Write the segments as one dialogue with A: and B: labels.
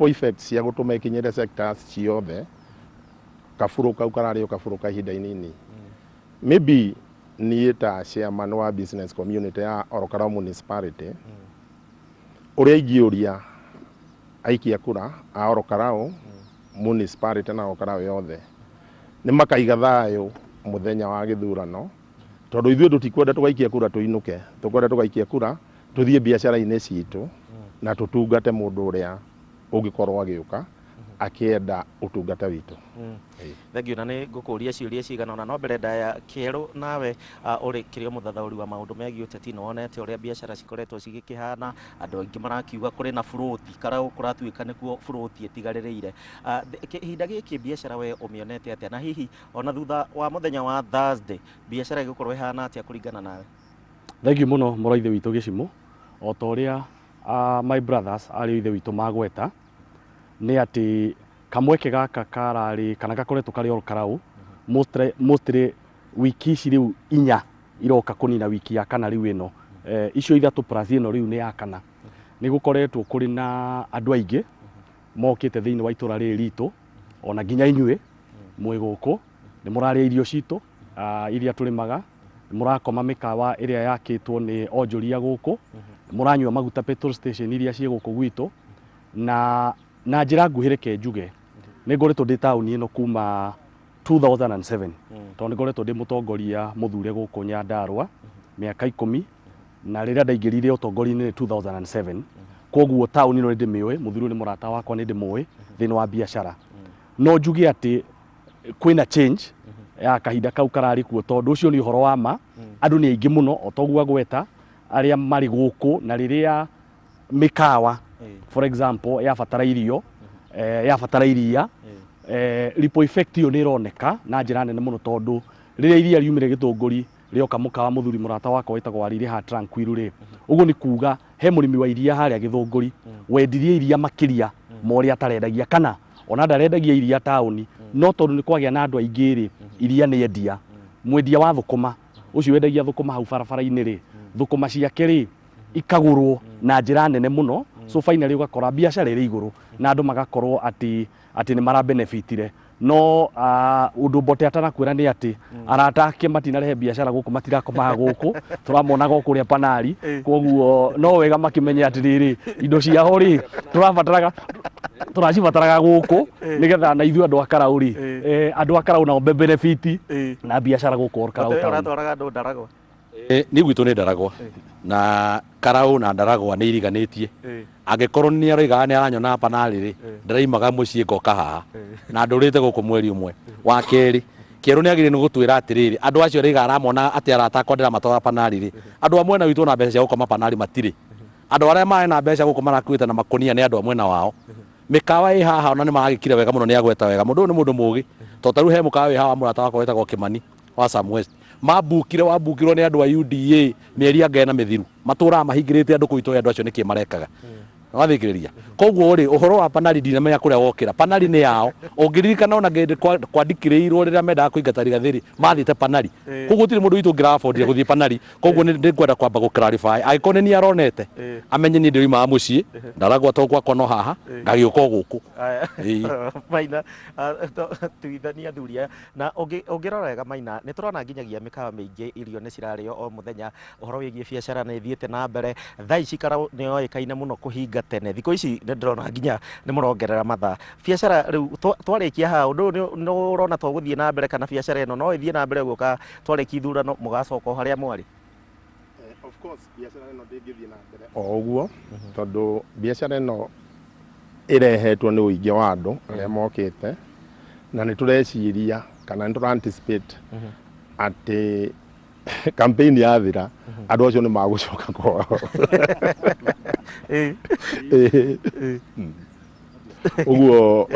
A: Effect cia gũtũma ĩkinyĩre sectors ciothe, kabũrũ kau kararĩ o kabũrũ ka ihinda inini. Maybe niĩ ta chairman wa business community ya Ol Kalou Municipality, ũrĩa ingĩũria aikia kura a Ol Kalou Municipality na Ol Kalou yothe, nĩ makaiga thayũ mũthenya wa gĩthurano, tondũ ithuĩ tũtikwenda tũgaikia kura tũinũke, tũkwenda tũgaikia kura tũthiĩ biacara-inĩ citũ na tũtungate mũndũ ũrĩa ũngĩkorwo agĩũka akĩenda ũtungata witũ.
B: Thengiũ, na nĩ ngũkũria ciũria cigana ũna, no mbere ndaya kĩerũ nawe ũrĩ kĩrĩ o mũthathaũri wa maũndũ megiĩ ũteti, nĩ wonete ũrĩa biacara cikoretwo cigĩkĩhana. Andũ aingĩ marakiuga kũrĩ na burũti Karau, kũratuĩka nĩkuo burũti ĩtigarĩrĩire. Ihinda gĩkĩ biacara we ũmĩonete atĩa, na hihi ona thutha wa mũthenya wa Thursday biacara ĩgũkorwo ĩhana atĩa kũringana nawe?
C: Thengiũ mũno, mũrũ wa ithe witũ Gĩcimũ. O ta ũrĩa my brothers, ariũ a ithe witũ, magweta, nĩ atĩ kamweke gaka kararĩ kana gakoretwo karĩ Ol Kalou mostly wiki ici rĩu 4 iroka kũnina wiki ya kana rĩu ĩno, icio 3 plus ĩno rĩu nĩ ya kana, nĩ gũkoretwo kũrĩ na andũ aingĩ mokĩte thĩinĩ wa itũra rĩrĩ ritũ. Ona nginya inyuĩ mwĩ gũkũ nĩ mũrarĩa irio citũ iria tũrĩmaga, nĩ mũrakoma mĩkawa ĩrĩa yakĩtwo nĩ onjoria gũkũ, nĩ mũranyua maguta petrol station iria ciĩ gũkũ gwitũ. Na njĩra nguhĩ, reke njuge nĩ ngoretwo ndĩ taũni ĩno kuma 2007, tondũ nĩ ngoretwo ndĩ mũtongoria mũthure gũkũ Nyandarũa mĩaka 10, na rĩrĩa ndaingĩrire ũtongoria-inĩ nĩ 2007. Koguo taũni ĩno nĩ ndĩmĩũĩ, mũthuri ũyũ nĩ mũrata wakwa, nĩ ndĩmũĩ thĩinĩ wa biacara. No njuge atĩ kwĩna change ya kahinda kau kararĩ kuo, tondũ ũcio nĩ ũhoro wa ma, andũ nĩ aingĩ mũno o toguo agweta arĩa marĩ gũkũ. Na rĩrĩa mĩkawa, for example, yabatara irio, yabatara iria, ripple effect ĩyo nĩ ĩroneka na njĩra nene mũno, tondũ rĩrĩa iria riumire Gĩtũngũri rĩoka mũkawa mũthuri mũrata wakwa wĩtagwo Wariri ha Tranquil rĩ, ũguo nĩ kuga he mũrĩmi wa iria harĩa Gĩthũngũri wendirie iria makĩria ma ũrĩa atarendagia, kana ona ndarendagia iria taũni, no tondũ nĩ kwagĩa na andũ aingĩ rĩ, iria nĩ endia. Mwendia wa thũkũma ũcio wendagia thũkũma hau barabara-inĩ rĩ, thũkũma ciake rĩ ikagũrwo na njĩra nene mũno. So finally ũgakora biacara ĩrĩ igũrũ na andũ magakorwo atĩ nĩ mara benefitire. No ũndũ Mbote atanakwĩra nĩ atĩ arata ake matinarehe biacara gũkũ, matirakomaga gũkũ, tũramonaga o kũrĩa Panari. Koguo no wega makĩmenye atĩrĩrĩ, indo ciao rĩ, tũrabataraga, tũracibataraga gũkũ, nĩgetha na ithuĩ andũ a Karau rĩ, andũ a Karau nao benefit na biacara gũkũ Ol Kalou
B: Mũtĩ
C: town.
B: Ũratwaraga andũ Ndaragwa?
D: Niĩ gwitũ nĩ Ndaragwa, na Karau na Ndaragwa nĩ iriganĩtie. Angĩkorwo nĩ aroigaga nĩ aranyona Panari rĩ, ndĩraimaga mũciĩ ngoka haha na ndũrĩte gũkũ mweri ũmwe. Wa kerĩ, kĩerũ nĩ agĩrĩire nĩ gũtwĩra atĩrĩrĩ, andũ acio aroiga aramona atĩ arata akwa ndĩramatwara Panari rĩ, andũ a mwena witũ na mbeca cia gũkoma Panari matirĩ. Andũ arĩa marĩ na mbeca gũkũ marakuĩte na makũnia nĩ andũ a mwena wao. Mĩkawa ĩ haha ona nĩ maragĩkire wega mũno, nĩ agweta wega, mũndũ ũyũ nĩ mũndũ mũgĩ, tondũ ta rĩu he mũkawa wĩ haha wa mũrata wakwa wĩtagwo Kĩmani wa Sam West, mambukire, wambukirwo nĩ andũ a UDA mĩeri anga ĩna mĩthiru, matũraga mahingĩrĩte andũ kũu, itoĩ andũ acio nĩkĩ marekaga. Wathikĩrĩria, koguo rĩ, ũhoro wa Panari ndinamenya kũrĩa wokĩra. Panari nĩ yao. Ũngĩririkana ona ngĩndĩ kwandikĩrĩirwo rĩrĩa mendaga kũingata Rigathĩ mathiĩte Panari, koguo gũtirĩ mũndũ witũ ũngĩrabondire gũthiĩ Panari. Koguo nĩ ngwenda kwamba gũ clarify, angĩkorwo nĩ niĩ aronete, amenye niĩ ndĩroimaga mũciĩ Ndaragwa, tondũ gwakwa no haha, ngagĩũka o gũkũ.
B: Aya. Maina, tuithania athuri aya na ũngĩrora wega, Maina, nĩ tũrona nginyagia mĩkawa mĩingĩ irio nĩ cirarĩo o mũthenya. Ũhoro wĩgiĩ biacara nĩ ĩthiĩte na mbere. Thaa ici Karau nĩ yoĩkaine mũno kũhinga tene, thikũ ici nĩ ndĩrona nginya nĩ mũrongerera mathaa biacara. Rĩu twarĩkia haha, ũndũ ũyũ nĩ ũrona to gũthiĩ na mbere, kana biacara ĩno no ĩthiĩ na mbere ũguo, ka twarĩkia ithurano mũgacoka o harĩa mwarĩ?
A: Of course biacara ĩno ndĩngĩthiĩ na mbere o ũguo, tondũ biacara ĩno ĩrehetwo nĩ ũingĩ wa andũ arĩa mokĩte, na nĩ tũreciria kana nĩ tũra anticipate atĩ campaign yathira andũ acio nĩ magũcoka kwao. Ũguo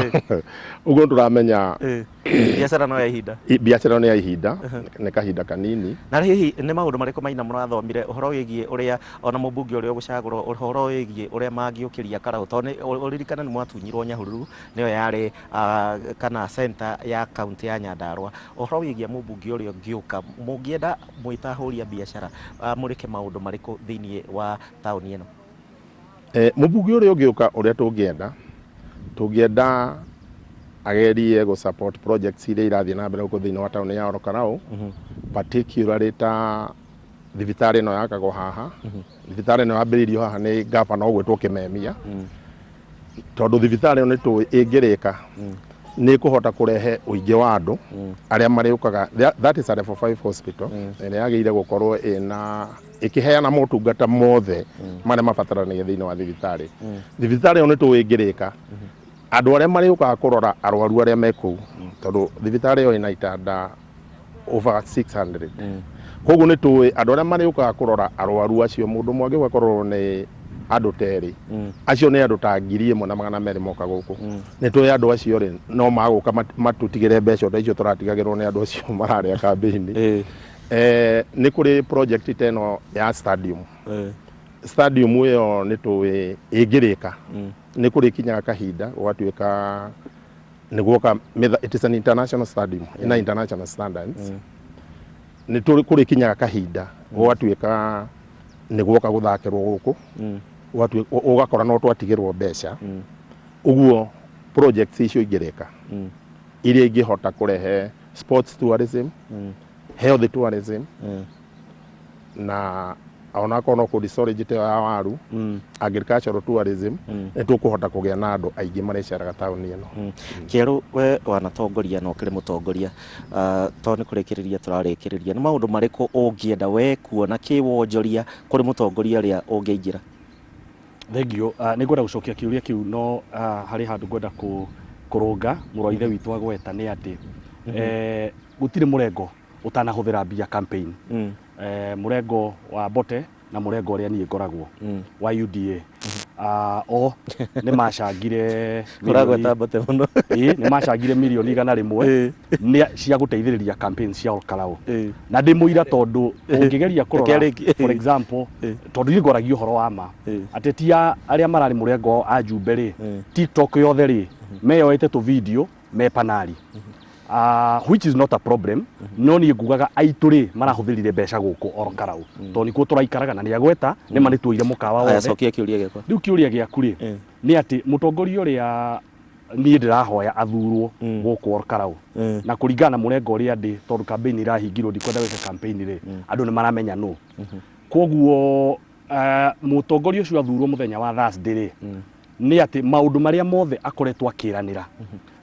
A: tũramenya
B: biacara no ya ihinda.
A: Biacara nĩ ya ihinda, nĩ kahinda kanini.
B: Na hihi nĩ maũndũ marĩkũ, Maina, mũrathomire ũhoro wĩgiĩ ũrĩa ona mũmbunge ũrĩa ũgũcagũrwo, ũhoro wĩgiĩ ũrĩa mangĩũkĩria Karau? Tondũ nĩ ũririkane nĩ mwatunyirwo Nyahururu, nĩyo yarĩ kana center ya kaunti ya Nyandarua. Ũhoro wĩgiĩ mũmbunge ũrĩa ũngĩũka, mũngĩenda mwĩ ta ahũri a biacara mũrĩke maũndũ marĩkũ thĩinĩ wa taũni ĩno?
A: Mũmbunge ũrĩa ũngĩũka, ũrĩa tũngĩenda Tũngĩenda agerie gũ support projects iria irathiĩ na mbere gũkũ thĩinĩ wa taũni ya Ol Kalou, particularly ta thibitarĩ ĩno yakagwo haha. Thibitarĩ ĩno yambĩrĩirio haha nĩ gavana ũgwĩtwo Kimemia, tondũ thibitarĩ ĩyo nĩ tũĩ ĩngĩrĩka nĩ ĩkũhota kũrehe ũingĩ wa andũ arĩa marĩũkaga. That is a level 5 hospital ĩrĩa yagĩrĩire gũkorwo ĩna ĩkĩheana motungata mothe marĩa mabataranagia thĩinĩ wa thibitarĩ. Thibitarĩ ĩyo nĩ tũĩ ĩngĩrĩka, andũ arĩa marĩũkaga kũrora arwaru arĩa me kũu, tondũ thibitarĩ ĩyo ĩna itanda over 600, koguo nĩ tũĩ andũ arĩa marĩũkaga kũrora arwaru acio, mũndũ ũmwe angĩũka kũrorwo nĩ andũ ta erĩ, acio nĩ andũ ta 1200 moka gũkũ. Nĩ tũĩ andũ acio rĩ, no magũka matũtigĩre mbeca ta icio tũratigagĩrwo nĩ andũ acio mararĩa kambĩini. Nĩ kũrĩ project ta ĩno ya stadium. Stadium ĩyo nĩ tũĩ ĩngĩrĩka, nĩ kũrĩkinyaga kahinda gũgatuĩka nĩ guoka it is an international stadium ina international standards. Nĩ tũrĩ kũrĩkinyaga kahinda gũgatuĩka nĩ guoka gũthakĩrwo gũkũ, ũgakora no twatigĩrwo mbeca. Ũguo projects icio ingĩrĩka, iria ingĩhota kũrehe sports tourism, health tourism, na onakorwo no cold storage ta ĩyo ya waru, agricultural tourism, nĩ tũkũhota kũgĩa na andũ aingĩ marĩceraga taũni ĩno.
B: Kĩerũ, we wanatongoria na ũkĩrĩ mũtongoria, tondũ nĩ kũrĩkĩrĩria tũrarĩkĩrĩria, nĩ maũndũ marĩkũ ũngĩenda we kuona kĩwonjoria kũrĩ mũtongoria ũrĩa ũngĩingĩra?
C: Thengiũ. Nĩ ngwenda gũcokia kĩũria kĩu, no harĩ handũ ngwenda kũrũnga mũrũ wa ithe witũ agweta nĩ atĩ gũtirĩ mũrengo ũtanahũthĩra mbia campaign. Mũrengo wa Mbote na mũrengo ũrĩa niĩ ngoragwo wa UDA, o nĩ macangire
B: Ũragweta Mbote mũno.
C: Ĩĩ, nĩ macangire mirioni 100 nĩ cia gũteithĩrĩria campaign cia Olkalou, na ndĩ mũira tondũ ũngĩgeria kũrora,
B: Reke rĩngĩ.
C: for example, tondũ niĩ ngwaragia ũhoro wa ma, ateti a arĩa mararĩ mũrengo a Njumbe rĩ, TikTok yothe rĩ meyoete tũ video me panari, which is not a problem, no niĩ ngugaga aitũ rĩ marahũthĩrire mbeca gũkũ Olkalou tondũ nĩkuo tũraikaraga, na nĩ agweta nĩ ma nĩ tuoire mũkawa
B: Aya,
C: wothe.
B: Cokia kĩũria gĩakwa.
C: Rĩu kĩũria gĩaku rĩ, nĩ atĩ mũtongoria ũrĩa niĩ ndĩrahoya athurwo gũkũ Olkalou, na kũringana na mũrengo ũrĩa ndĩ, tondũ campaign irahingirwo, ndikwenda gwĩka campaign rĩ, andũ nĩ maramenya nũ. Koguo mũtongoria ũcio athurwo mũthenya wa Thursday rĩ, nĩ atĩ maũndũ marĩa mothe akoretwo akĩranĩra,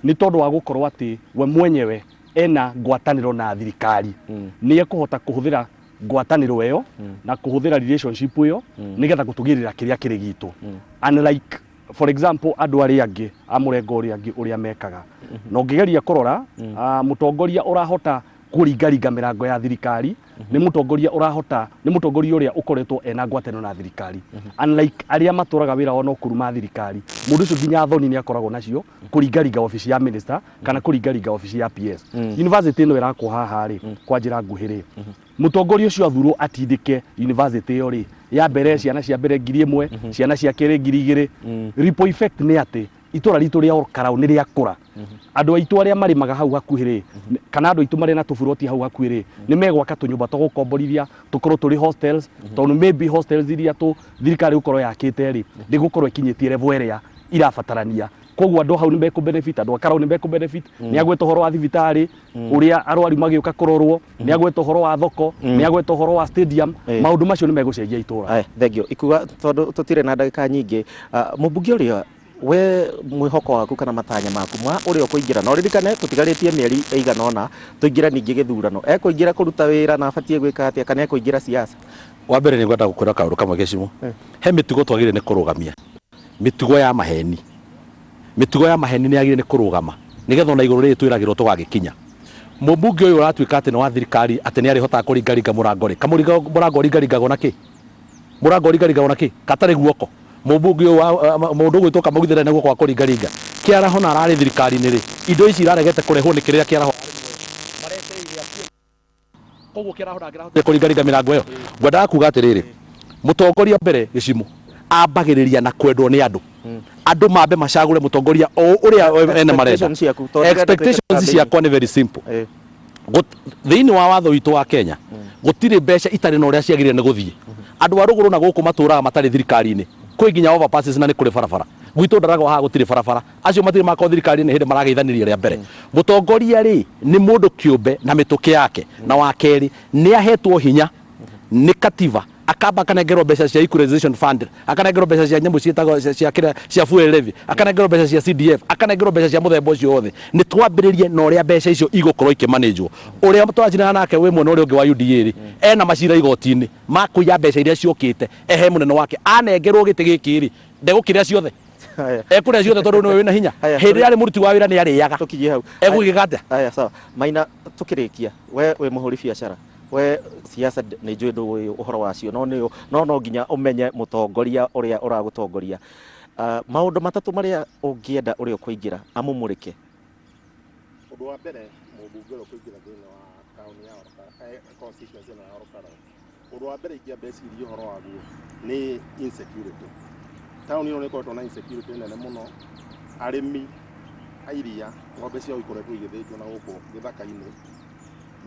C: nĩ tondũ wa gũkorwo atĩ we mwenyewe ena ngwatanĩro na thirikari, nĩ ekũhota kũhũthĩra ngwatanĩro ĩyo na kũhũthĩra relationship ĩyo nĩgetha gũtũgĩrĩra kĩrĩa kĩrĩ gitũ, unlike, for example, andũ arĩa angĩ a mũrengo ũrĩa angĩ ũrĩa mekaga. Na ũngĩgeria kũrora, mũtongoria ũrahota kũringaringa mĩrango ya thirikari nĩ mũtongoria ũrahota, nĩ mũtongoria ũrĩa ũkoretwo ena ngwatanĩro na thirikari, unlike arĩa matũraga wĩra wao no kũruma thirikari. Mũndũ ũcio nginya thoni nĩ akoragwo nacio kũringaringa obici ya minister kana kũringaringa obici ya PS. University ĩno ĩrakwo haha rĩ, kwa njĩra nguhĩ rĩ, mũtongoria ũcio athurwo atindĩke university ĩyo rĩ, ya mbere ciana cia mbere 1000, ciana cia kerĩ 2000. Ripple effect nĩ atĩ itũra ritũ rĩa Olkalou nĩ rĩakũra. Andũ aitũ arĩa marĩmaga hau hakuhĩ rĩ, kana andũ aitũ marĩ na tũburoti hau hakuhĩ rĩ, nĩ megwaka tũnyũmba twa gũkomborithia, tũkorwo tũrĩ hostels, tondũ maybe hostels iria tũ thirikari gũkorwo yakĩte rĩ, ndĩgũkorwo ĩkinyĩtie level ĩrĩa irabatarania. Koguo andũ hau nĩ mekũ benefit, andũ a Karau nĩ mekũ benefit. Nĩ agweta ũhoro wa thibitarĩ, ũrĩa arwaru magĩũka kũrorwo, nĩ agweta ũhoro wa thoko, nĩ agweta ũhoro wa stadium. Maũndũ macio nĩ megũcenjia itũra.
B: Aya, thengio ikuga tondũ tũtirĩ na ndagĩka nyingĩ. Mũmbunge ũrĩa we mwĩhoko waku kana matanya maku ma ũrĩa ũkũingĩra, na ũririkane tũtigarĩtie mĩeri ĩigana ũna tũingĩre ningĩ gĩthurano, ekũingĩra kũruta wĩra na abatiĩ gwĩka atĩa, kana ekũingĩra siasa?
D: Wa mbere nĩ ngwenda gũkwĩra kaũndũ kamwe gĩcimo. He mĩtugo twagĩrĩire nĩ kũrũgamia, mĩtugo ya maheni. Mĩtugo ya maheni nĩ yagĩrĩire nĩ kũrũgama nĩgetha ona igũrũ rĩrĩ twĩragĩrwo tũgagĩkinya. Mũmbunge ũyũ ũratuĩka atĩ nĩ wa thirikari, atĩ nĩ arĩhotaga kũringaringa mũrango rĩ, kamũringa mũrango ũringaringagwo na kĩ? Mũrango ũringaringagwo na kĩ katarĩ guoko? Mũmbunge ũyũ wa mũndũ ũgwĩtwo Kamau ndarĩ na guoko wa kũringaringa. Kĩaraho na ararĩ thirikari-inĩ rĩ, indo ici iraregete kũrehwo nĩ kĩrĩa Kĩaraho koguo Kĩaraho ndangĩrahotire kũringaringa mĩrango ĩyo. Ngwendaga kuga atĩrĩrĩ, mũtongoria mbere gĩcimo ambagĩrĩria na kwendwo nĩ andũ. Andũ mambe macagũre mũtongoria o ũrĩa ene marenda.
B: Expectations ciaku, tondũ ndĩrenda twĩke
D: Expectations
B: campaign.
D: ciakwa nĩ very simple. Thĩinĩ wa watho witũ wa Kenya gũtirĩ mbeca itarĩ na ũrĩa ciagĩrĩire nĩ gũthiĩ. Andũ a rũgũrũ na gũkũ matũraga matarĩ thirikari-inĩ, kwĩ nginya overpasses na nĩ kũrĩ barabara. Gwitũ Ndaragwa haha gũtirĩ barabara. Acio matirĩ makorwo thirikari-inĩ hĩndĩ marageithanirie rĩa mbere. Mũtongoria rĩ nĩ mũndũ kĩũmbe na mĩtũkĩ yake, na wa kerĩ nĩ ahetwo hinya nĩ katiba akamba akanengerwo mbeca cia equalization fund, akanengerwo mbeca cia nyamũ ciĩtagwo cia cia kĩrĩa cia fuel levy, akanengerwo mbeca cia CDF, akanengerwo mbeca cia mũthemba ũcio wothe. Nĩ twambĩrĩrie na ũrĩa mbeca icio igũkorwo ikĩmanĩnjwo. Ũrĩa tũracinana nake wĩ mwena ũrĩa ũngĩ wa UDA rĩ, ena macira igoti-inĩ ma kũiya mbeca iria ciokĩte ehe mũnene wake. Anengerwo gĩtĩ gĩkĩ rĩ, ndegũkĩrĩa ciothe?
B: Haya.
D: Ekũrĩa ciothe tondũ nĩwe wĩna hinya?
B: Haya,
D: Hĩndĩ ĩrĩa arĩ mũruti wa wĩra nĩ arĩaga.
B: Tũkinyie hau.
D: Egũgĩka atĩa?
B: Haya, sawa. Maina, tũkĩrĩkia, we wĩ mũhũri biacara, we siasa nĩ njũĩ ndũĩ ũhoro wacio, no nĩ no no nginya ũmenye mũtongoria ũrĩa ũragũtongoria. Maũndũ matatũ marĩa ũngĩenda ũrĩa ũkũingĩra amũmũrĩke.
A: Ũndũ wa mbere, mũmbunge ũrĩa ũkũingĩra thĩinĩ wa taũni ya Olkalau, constituency ĩno ya Olkalau, ũndũ wa mbere ingĩamba ecirie ũhoro waguo nĩ insecurity. Taũni ĩno nĩ ĩkoretwo na insecurity nene mũno, arĩmi a iria ng'ombe ciao ikoretwo igĩthĩnjwo na gũkũ gĩthaka-inĩ,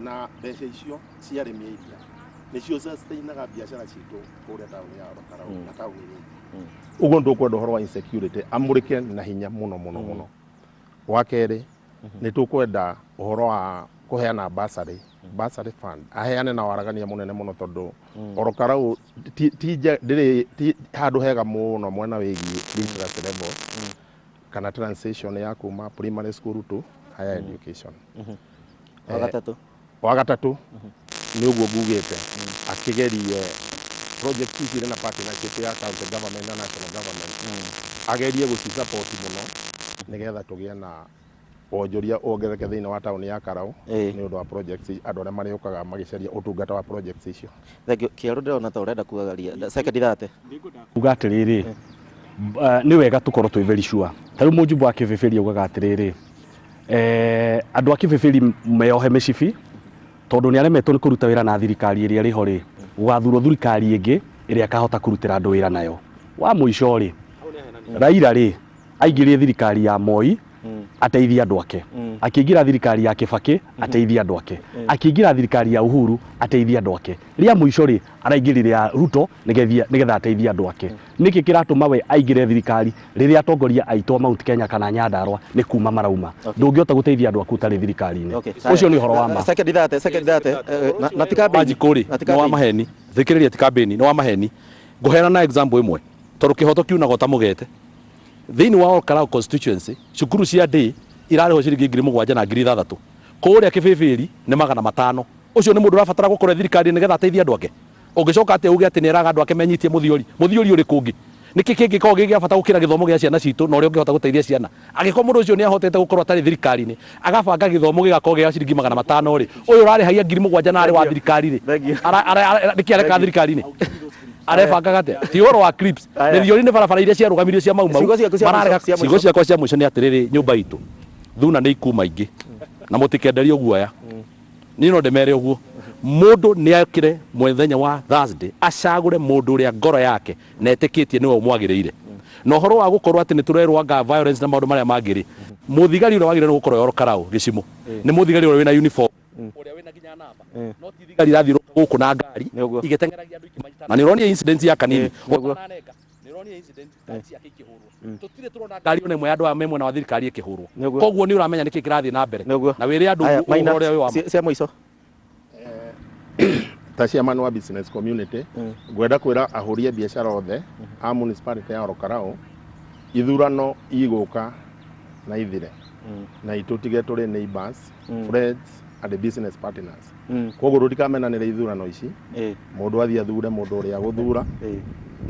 A: na mbeca icio cia arĩmi a iria nĩcio sustainaga biacara citũ kũrĩa taũni ya Olkalau na taũni iria ingĩ. Ũguo nĩ tũkwenda ũhoro wa insecurity amũrĩke na hinya mũno mũno mũno. Wa kerĩ, nĩ tũkwenda ũhoro wa kũheana bursary, bursary fund aheane na waragania mũnene mũno, tondũ Olkalau ti ndĩrĩ ti handũ hega mũno mwena wĩgiĩ literacy level kana transition ya kuma primary school to higher education.
B: Wa gatatũ?
A: Wa gatatũ nĩ ũguo ngugĩte, akĩgerie project ici irĩ na partnership ya county government na national government, agerie gũci support mũno nĩgetha tũgĩe na wonjoria wongerereke thĩinĩ wa taũni ya Karau nĩ ũndũ wa projects, andũ arĩa marĩũkaga magĩcaria ũtungata wa projects icio.
B: Thank you. Kĩarũ, ndĩrona ta ũrenda kuagaria second thate.
C: Kuga atĩrĩrĩ, nĩ wega tũkorwo twĩ very sure. Ta rĩu mũjumbe wa Kĩbĩbĩri augaga atĩrĩrĩ, andũ a Kĩbĩbĩri meyohe mĩcibi tondũ nĩ aremetwo nĩ kũruta wĩra na thirikari ĩrĩa ĩrĩ ho rĩ, gũgathurwo thirikari ĩngĩ ĩrĩa ĩkahota kũrutĩra andũ wĩra nayo. Wa mũico rĩ, Raila rĩ, aingĩrire thirikari ya Moi ateithie andũ ake, akĩingĩra thirikari ya Kibaki ateithie andũ ake, akĩingĩra thirikari ya Uhuru ateithie andũ ake, rĩa mũico rĩ, araingĩrire ya Ruto nĩgetha ateithie andũ ake. Nĩkĩ kĩratũma we aingĩre thirikari rĩrĩa atongoria aitũ a Mount Kenya kana Nyandarua nĩ kuma marauma? Ndũngĩhota gũteithia andũ aku ũtarĩ thirikari-inĩ. Ũcio nĩ ũhoro wa ma.
B: Second thate, second thate, na ti campaign.
D: Wanjikũ rĩ,
B: Na ti
D: nĩ wa
B: campaign.
D: maheni. Thikĩrĩria, ti campaign, nĩ wa maheni. Ngũheana na example ĩmwe tondũ kĩhoto kiunagwo ta mũgete. Thĩinĩ wa Olkalau constituency, cukuru cia day irarĩhwo ciringi 7,000 na 6,000. Kũrĩa Kĩbĩbĩri nĩ 500. Ũcio nĩ mũndũ ũrabatara gũkorwo e thirikari nĩgetha ateithie andũ ake? Ũngĩcoka atĩa uge atĩ nĩ eraga andũ ake menyitie mũthiori? Mũthiori ũrĩkũ ũngĩ? Nĩkĩ kĩngĩkorwo gĩ gĩa bata gũkĩra gĩthomo gĩa ciana citũ na ũrĩa ũngĩhota gũteithia ciana? Angĩkorwo mũndũ ũcio nĩ ahotete gũkorwo atarĩ thirikari-inĩ, agabanga gĩthomo gĩgakorwo gĩa ciringi 500 rĩ, ũyũ ũrarĩhagia 7,000 na arĩ wa thirikari rĩ, nĩkĩ arekaga thirikari-inĩ? Arebangaga atĩa? Ti ũhoro wa clips. Mĩthiori nĩ barabara iria ciarũgamirio cia Mau Mau.
B: Ciugo ciaku cia mũico,
D: Mararega
B: cia mũico.
D: Ciugo ciakwa cia mũico nĩ atĩrĩrĩ, nyũmba itũ thuna nĩ ikuma ingĩ na mũtikenderio guoya. Niĩ no ndĩmere ũguo, mũndũ nĩ okĩre mũthenya wa Thursday acagũre mũndũ ũrĩa ngoro yake na etĩkĩtie nĩwe ũmwagĩrĩire. Na ũhoro wa gũkorwo atĩ nĩ tũrerwo anga violence na maũndũ marĩa mangĩ rĩ, mũthigari ũrĩa wagĩrĩirwo nĩ gũkorwo e Olkalau gĩcimũ nĩ mũthigari ũrĩa wĩna uniform, ũrĩa wĩna nginya namba, no ti thigari irathiũrũrũka gũkũ na ngari igĩteng'eragia andũ ikĩmanyitana. Na nĩ ũronire incident ya Kanini ũtananenga, nĩ ũronire incident ngari ciake ikĩhũrwo. Tũtirĩ tũrona ngari ona ĩmwe ya andũ aya me mwena wa thirikari ĩkĩhũrwo. Koguo nĩ ũramenya nĩkĩ kĩrathiĩ na mbere. Na wĩre andũ
B: Haya, Maina,
D: ũhoro ũrĩa wĩ wa ma.
B: Cia mũico.
A: Ta chairman wa business community, ngwenda kwĩra ahũri a biacara othe a municipality ya Olkalau, ithurano igũka na ithire na itũtige tũrĩ neighbors, friends and business partners. Koguo tũtikamenanĩre ithurano ici. Mũndũ athiĩ athure mũndũ ũrĩa agũthura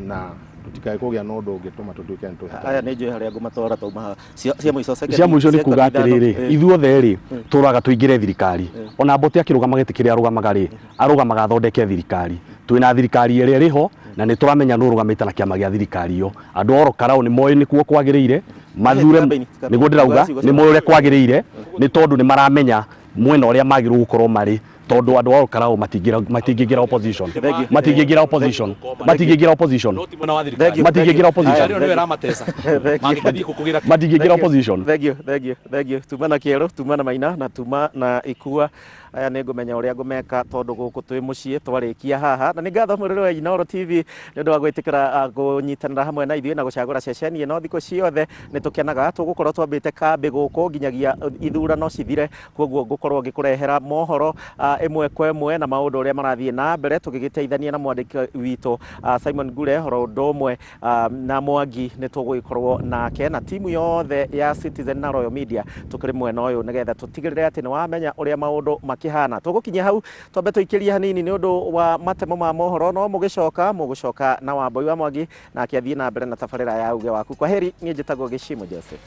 A: na tũtikae kũgĩa na ũndũ ũngĩtũma tũtuĩke nĩ tũhĩtania.
B: Aya, nĩ njũĩ harĩa ngũmatwara tauma haha. Cia mũico, second.
C: Cia mũico nĩ
B: second
C: kuga
B: ithano.
C: atĩrĩrĩ, ithuothe rĩ, tũraga tũingĩre thirikari. Ona Mbote akĩrũgama gĩtĩ kĩrĩa arũgamaga rĩ, arũgamaga athondeke thirikari. Twĩna thirikari ĩrĩa ĩrĩ ho na nĩ tũramenya nũ ũrũgamĩte na kĩama gĩa thirikari ĩyo. Andũ a Olkalau nĩ moĩ nĩkuo kwagĩrĩire mathure.
B: Campaign, campaign.
C: Nĩguo ndĩrauga,
B: Ciugo
C: nĩ moĩ ũrĩa kwagĩrĩire nĩ tondũ nĩ maramenya mwena ũrĩa magĩrĩirwo gũkorwo marĩ. Tondũ andũ a Olkalau matingĩingĩra opposition, matingĩingĩra opposition, matingĩingĩra opposition.
D: No ti mwena wa thirikari.
C: Matingĩingĩra opposition.
D: Arĩa nĩwe ramatesa. Mangĩthiĩ kũkũgĩra.
C: Matingĩingĩra opposition.
B: Thank you, thank you, thank you. Tuma na kĩerũ, tuma na Maina na tuma na Ikua. Aya nĩ ngũmenya ũrĩa ngũmeka tondũ gũkũ twĩ mũciĩ twarĩkia haha. Na nĩ ngatho mũrĩrĩ wa Inooro TV nĩ ũndũ wa gwĩtĩkĩra kũnyitanĩra hamwe na ithuĩ na gũcagũra ceceni ĩno. Thikũ ciothe nĩ tũkenaga tũgũkorwo twambĩte kambĩ gũkũ nginyagia ithurano cithire. Koguo ngũkorwo ngĩkũrehera mohoro ĩmwe kwa ĩmwe na maũndũ ũrĩa marathiĩ na mbere, tũgĩgĩteithania na mwandĩki witũ Simon Ngure oro ũndũ ũmwe na Mwangi nĩ tũgũgĩkorwo nake na timu yothe ya Citizen na Royal Media tũkĩrĩ mwena ũyũ nĩgetha tũtigĩrĩre atĩ nĩ wamenya ũrĩa maũndũ makĩhana. Tũgũkinyia hau twambe tũikĩrie hanini nĩ ũndũ wa matemo ma mohoro, no mũgĩcoka mũgũcoka na Wambui wa Mwangi nake athiĩ na mbere na tabarĩra ya uge waku. Kwa heri, niĩ njĩtagwo Gĩcimo Joseph.